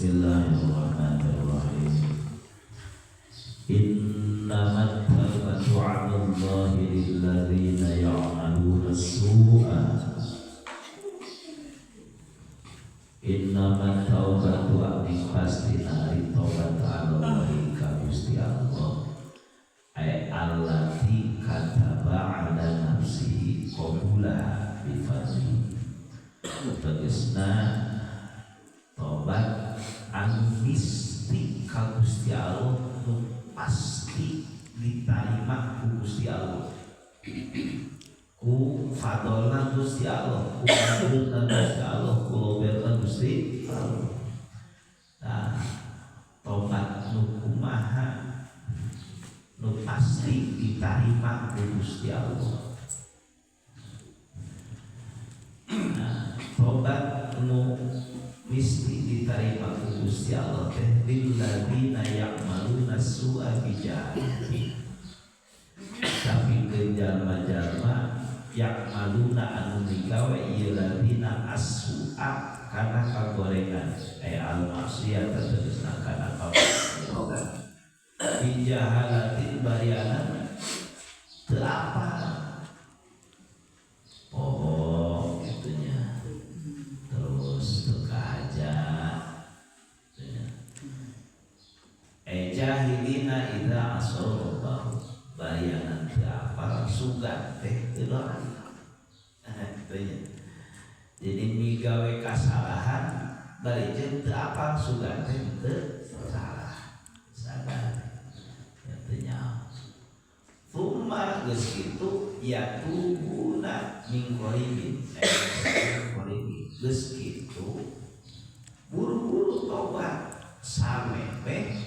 Bismillahirrahmanirrahim. Innamat tawbatu 'alallahi lilladzina ya'maluna as-su'a. Innamat tawbatu ing pastina ari tobat 'alallahi ka Gusti Allah. Ay allati kataba 'ala nafsihi qabulaha bi fadlihi. Tegesna tobat anu misti ka Gusti Allah nu pasti ditarima ku Gusti Allah, ku fadolna Gusti Allah, ku fadlna Gusti Allah, ku loberna Gusti Allah. Nah, tobat nu kumaha nu pasti ditarima ku Gusti Allah. Nah, tobat nu misti diterima ku Gusti Allah teh lilladzina ya'maluna su'a bijahalatin. Tapi ke jalma-jalma ya'maluna anu migawe ieu ladzina as-su'a kana kagorengan, ay al-maksiat tegasna kana kagorengan bijahalatin barianan teu apa. Oh, itunya terus teu kahaja. Jahilina idza asaw rabbahu bayanan teu apal sugan teh teu doraka. Itunya. Jadi migawe kasalahan bari jeung teu apal sugan teh teu salah. Sadar. Itunya. Tsumma geus kitu yatubuna min qaribin. Geus kitu buru-buru tobat samemeh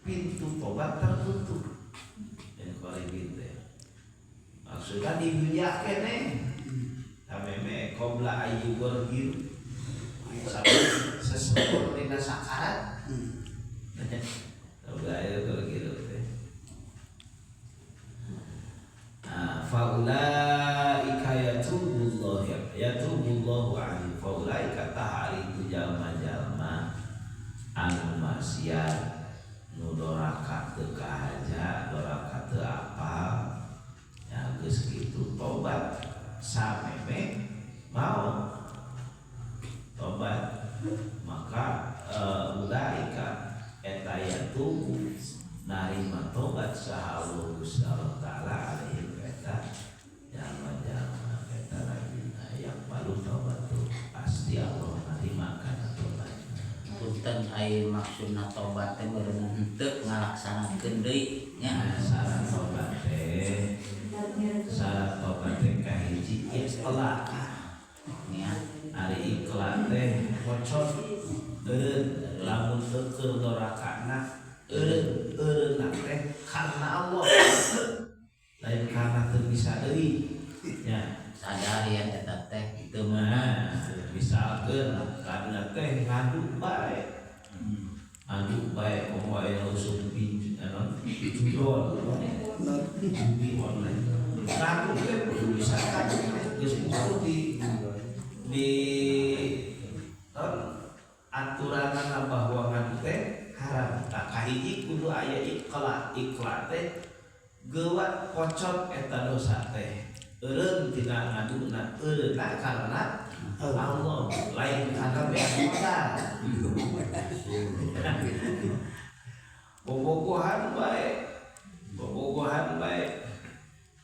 pintu tobat tertutup. Dan qaribin teh maksudnya dibeliak keneh samemeh qabla ayyugorgir sampai sesepur dina sakarat. Qabla ayyugorgir teh. Nah, faulaika yatubullahu yatubullahu alaihi. Faulaika tahari itu jalma-jalma anu maksiat nu doraka teu kahaja, doraka teu apal, ya geus kitu tobat sameme mau tobat, maka ulaika eta yatubu narima tobat saha Allah Gusti Allah taala alaihim eta jalma-jalma eta lagi yang malu tobat tuh pasti Allah narima kana tobat. Punten, ai maksudna tobat teh meureun henteu ngalaksanakeun deui nya? Syarat tobat teh, syarat tobat teh kahiji iqla. Nya. Ari iqla teh kocot eureun lamun teu keur dorakana eureun, eureunna teh karena Allah, lain karena teu bisa deui nya. Sadar ya eta teh teu meunang. Nah, misalkeun kadina teh ngadu bae, ngadu bae komo aya usum pinj anu judol judi online, ngadu teh kudu bisa ngadu teh geus kudu di non aturanana bahwa ngadu teh haram. Tah, kahiji kudu aya iqla. Iqla teh geuwat kocot eta dosa teh, eureun tina ngaduna, eureunna karena Allah, lain karena beak modal. Bobogohan bae, bobogohan bae.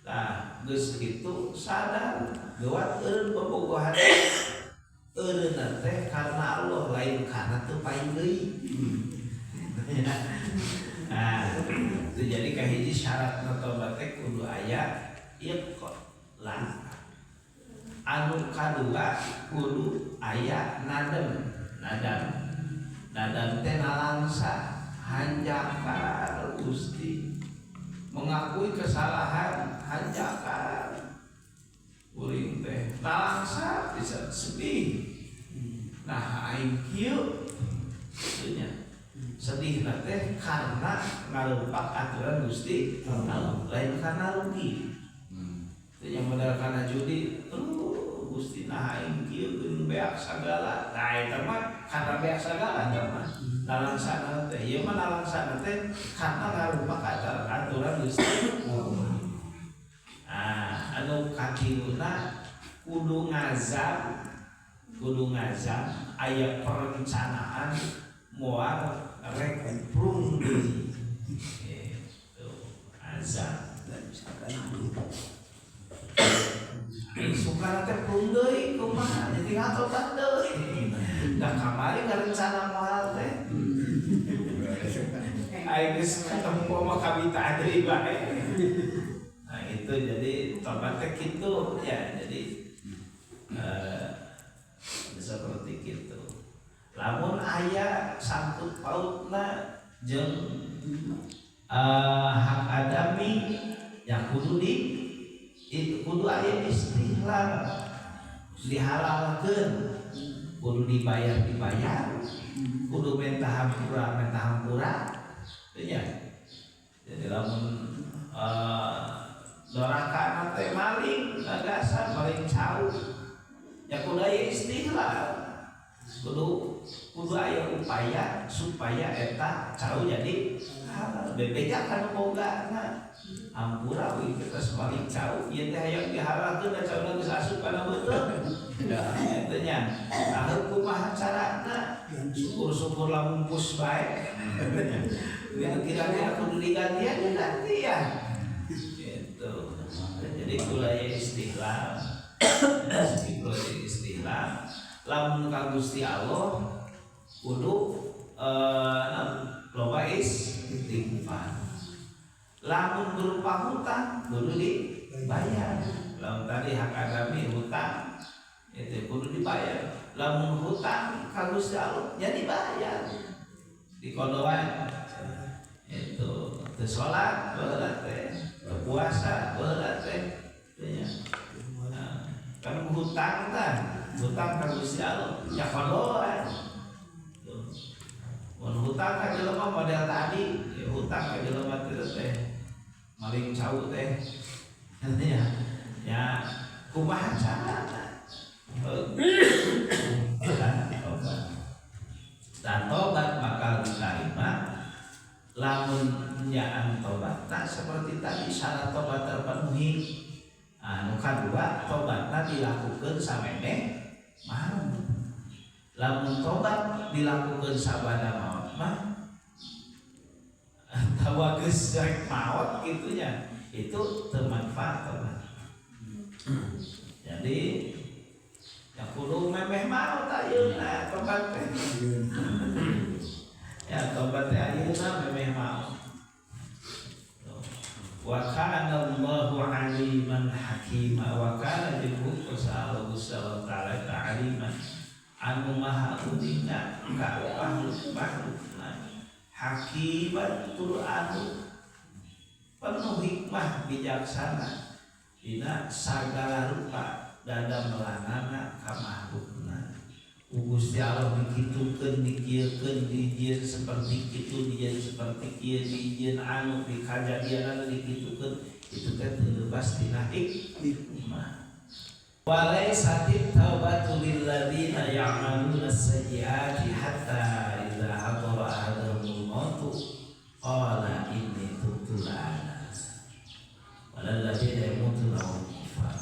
Nah, geus kitu sadar geuwat eureun bobogohan, eureunna teh karena Allah, lain karena teu paing deui. Nah, itu jadi kahiji syarat tobat teh kudu aya iqla. Anu kadua kudu aya nadem. Nadam, nadam teh nalangsa, hanjakal Gusti, mengakui kesalahan, hanjakal kuring teh nalangsa bisa sedih. Nah, aing kieu nya sedih teh karena ngalumpak aturan Gusti Allah, lain karena rugi. Itu yang modal karena judi, aduh. Gusti nah aing kieu geuning beak sagala. Nah eta mah karena beak sagala eta mah nalangsana teh. Ieu mah nalangsana teh karena ngarupa ka aturan Gusti. Ah, anu katiluna kudu ngazam aya perencanaan moal rek prung deui. Gitu, azam. Sukana teh prung deui kumaha jadi ngatobat deui. Da kamari ngarencana moal teh. Aing geus ketemu sama kabita deui bae. Nah itu jadi tobat teh kitu ya, jadi seperti gitu. Lamun aya sangkut pautna jeung hak adami yang kudu di itu kudu aya istihlal dihalalkeun, kudu dibayar kudu minta hampura ya. Jadi lamun doraka teh maling gagasan maling cau ya kudu aya istihlal, kudu aya upaya supaya eta cau jadi halal. Bebeja kan bogana ampura we kita maling cau ieu teh hayang dihalalkeun da cauna geus asup kana beuteung eta nya. Tah kumaha carana syukur-syukur lamun pus bae kira-kira kudu digantian digantian gitu. Jadi kudu aya istihlal, istihlal lamun ka Gusti Allah kudu loba istighfar. Lamun berupa hutang kudu dibayar. Lamun tadi hak adami hutang itu kudu dibayar. Lamun hutang ka Gusti Allah ya dibayar. Dikodoan itu teu salat baheula teh, teu puasa baheula teh nya. Kan hutang tah, hutang ka Gusti Allah ya kodoan. Mun hutang ka jelema model tadi, ya hutang ka jelema teh maling cau teh. Ya, ya kumaha carana? Tobat. Dan tobat bakal diterima lamun nyaan tobatna seperti tadi syarat tobat terpenuhi. Anu kadua tobatna dilakukeun samemeh maut. Lamun tobat dilakukeun sabada maut mah atawa geus rek maot kitu nya, itu teu manfaat tobat. Jadi ya kudu memeh maot ayeuna tobat teh. Ya tobat teh ayeuna memeh maot. Wa kana Allahu aliman hakima wa kana jeung Allah Ta'ala aliman anu maha uninga ka makhluk-makhlukna, hakiman tur anu penuh hikmah bijaksana dina sagala rupa dadamelanana ka makhlukna. Gusti Allah dikitukeun, dikieukeun, dijieun seperti kitu, dijieun seperti kieu, dijieun anu dikajadianana dikitukeun, itu teh teu lepas tina hikmah. Walaisatit taubatu lil ladzina ya'maluna as-sayyi'ati hatta idza hadara ahaduhumul mautu qala inni tubtu al-ana walal ladzina yamutuna wa hum kuffar.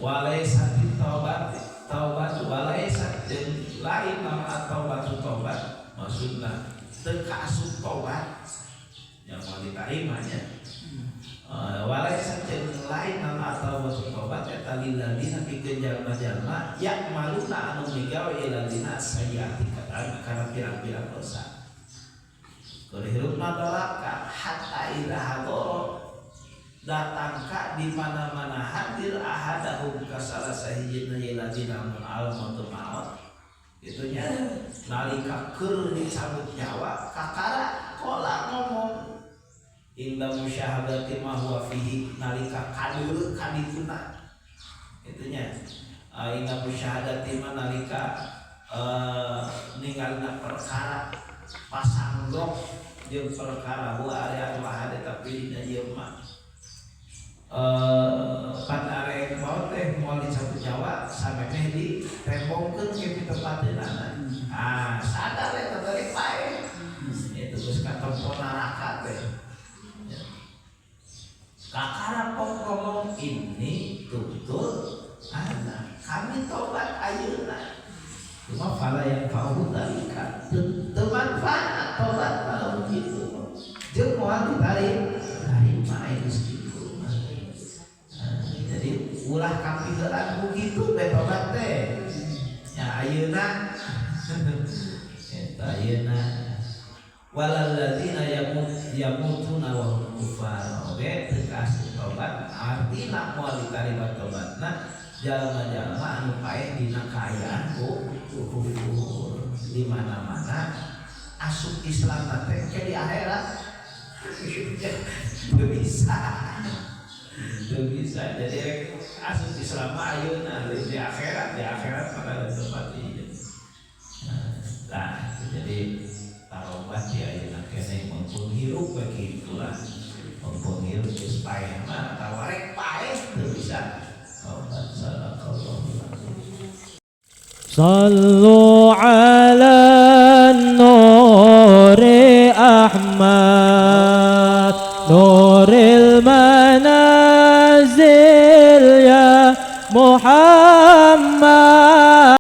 Walaisatit taubatu taubat walaisat jeung lain nama taubatu taubat maksudna teu kaasup taubat yang mau diterima nya. Walaisat jeung lain nama taubatu taubat eta lil ladzina pikeun jalma-jalma ya'maluna anu migawe ladina sayyiati kana pirang-pirang dosa. Keur hirupna doraka hatta idza hadara datang ka di mana-mana hadir ahadahum ka salah sahijina ladina mun al maut maut kitu nya nalika keur dicabut nyawa kakara kola ngomong inda musyahadati ma huwa fihi nalika kadeuleu kadituna kitu nya inda musyahadati ma nalika ningalina perkara pasanggok jeung perkara huwa aya anu ahad tapi dina ieu mah. Pan arek maot teh moal dicabut nyawa samemeh ditembongkeun ke pitempateunana. Ah, sadar eta tadi paeh. Itu geus katempo neraka teh. Ya. Kakara pok ngomong ini tutul anak kami tobat ayeuna. Cuma fala yanfa'uhu dzalika. Teu manfaat tobat kalau begitu. Jeung moal ditarik tarima geus kitu mah. Nah, jadi ulah kapiheulan ku kitu be tobat teh. Ya ayeuna eta ayeuna walal ladzina yamutuna wa hum kufar oge teu kaasup tobat, artina moal ditarima tobatna jalma-jalma anu paeh dina kaayaan ku kufur. Di mana-mana asup Islam teh ke di akhirat teu bisa, teu bisa. Jadi rek asup Islam mah ayeuna lain di akhirat, di akhirat mah ada tempat ieu. Nah, jadi tarobat di ayeuna keneh mumpung hirup we kitulah, mumpung hirup geus paeh mah atawa rek paeh teu bisa tobat. Sadaqallahu. صلوا على النور أحمد نور المنازل يا محمد.